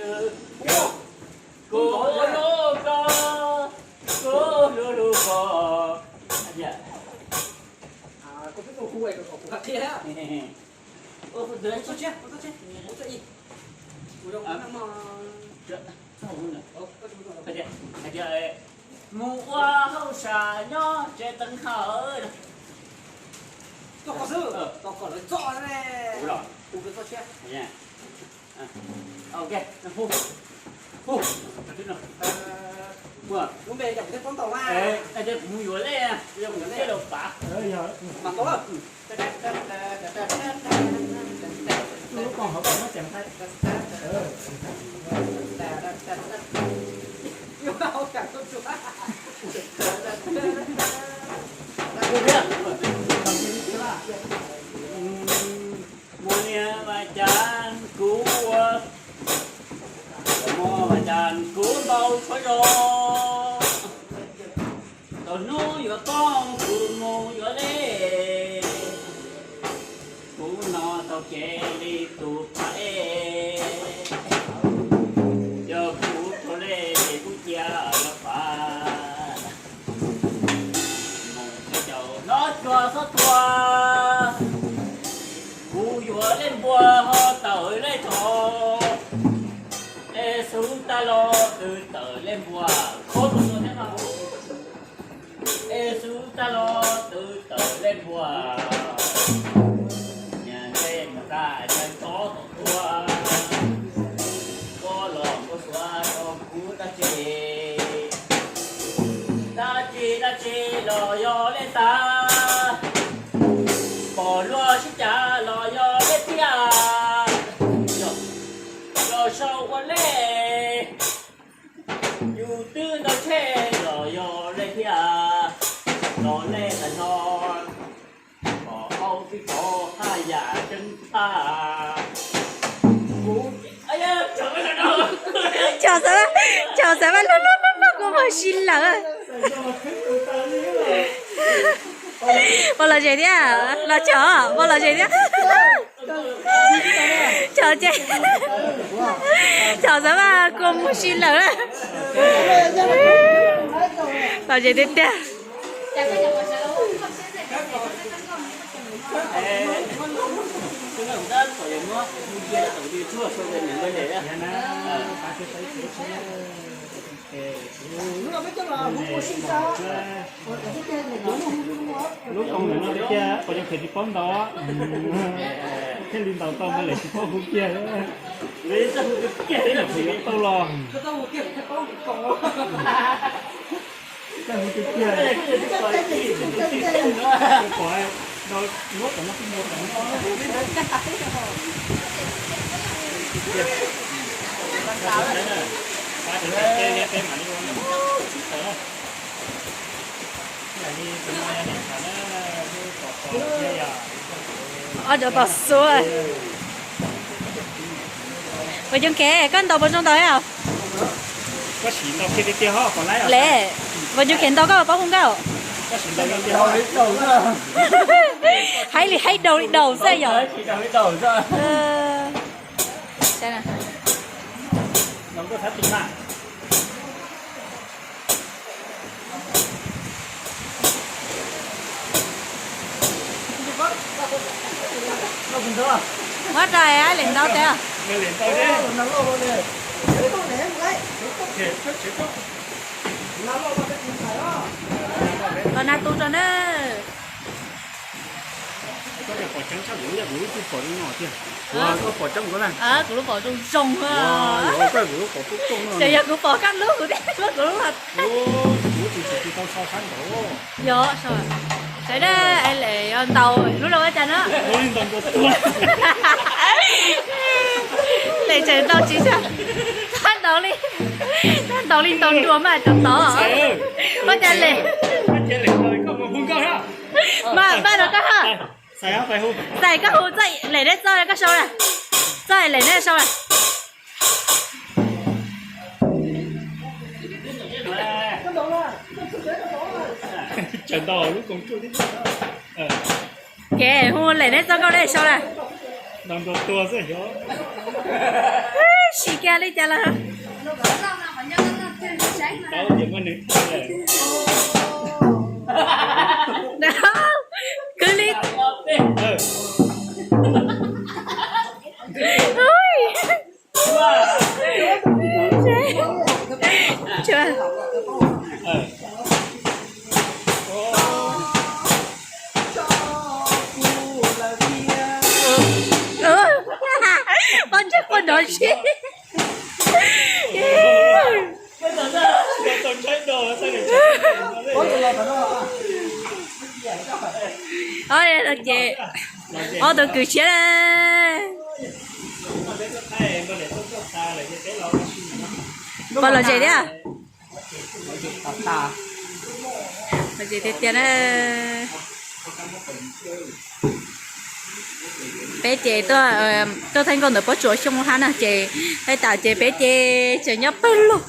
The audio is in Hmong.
Kuv hlub koj, kuv hlub hlub koj. Hais tias mus ua hauj sam nyob tsev teev hawm. Kuv mus yuav lej, kuv thiaj los pav. Muaj niam Vaj Cas kuv ua, muaj Vaj Cas kuv ntaus tshuaj zog. Tau hnub yuav tooj kuv mus yuav lej, kuv no tau kev li tus phav es, yog kuv tau lej ces kuv cia los pav. Mus tej caum no tsuag xob tuag, kuv yuav lej npua ho tawm lej rov, es xub tag los twb tawm lej npua, kho tus no thiab no. Es xub tag los twb tawm lej npua, niag ntsej muag kaj niag tsov tom tuag, koj los koj suav rau kuv dab tsi, dab tsi dab tsi los yog lej tag, pom luag sib cav los yog lej tiag, yog sau ua lej. Yus twb ntau tshej los yog lej thiab, los lej tag nrho, kom au tib qho haj yam tseeb tshaj. Kuv, Chov xav, Chov xav mas lub lub lub lub kuv mas si lawm. Ua los zem thiab, los Chov, ua los zem thiab. Chov ces, Chov xav mas kuv mus si lawm. Los zem tiag tiag. Lub koom no tiag, pom zoo kheev tsis paub ntaus, thiaj li ntaus tau mas lawv tsis paub hu kiag. Tau los. Txawj hu tiag tiag. Pom no, muab tom no, muab tom no. Ob cov tos xuab. Pos Yooj Kev, koj ntaus Pos Zoo ntaus thiab os? Le, Pos Yooj Kev ntaus koj paub hu nkauj. Haib li haib daus li daus xwb yom. Muab rau lem ntaus tiag. Los nag tu rau na. Kuv lub pom zoo zoo. Ces yog kuv pom koj lub kuv thiaj muab kuv lub los. Yog, sawv daws, es lem yog ntaus lub rau ua cas na? Lem tseem ntaus tsis tshua, txhob ntaus li, txhob ntaus li ntaus nruas mas cov tod. Ua cas lem, mas npaj rau koj ha. Xais koj hu txoj lem neb txoj koj sau na, txoj lem neb sau na. Kev hu lem neb txoj koj neb sau na. Ib kiag li cas los. Kwv li. Poj ntxoog quaj nrov zeb. Ces ob tug kwv tshiab, pog lom zem thiab. Lom zem tiag tiag na. Peb ces tuaj thaij nkauj ntawm pob tsuas xyoo hab na ces thaij tas ces peb ces tseem nyob pawg lug.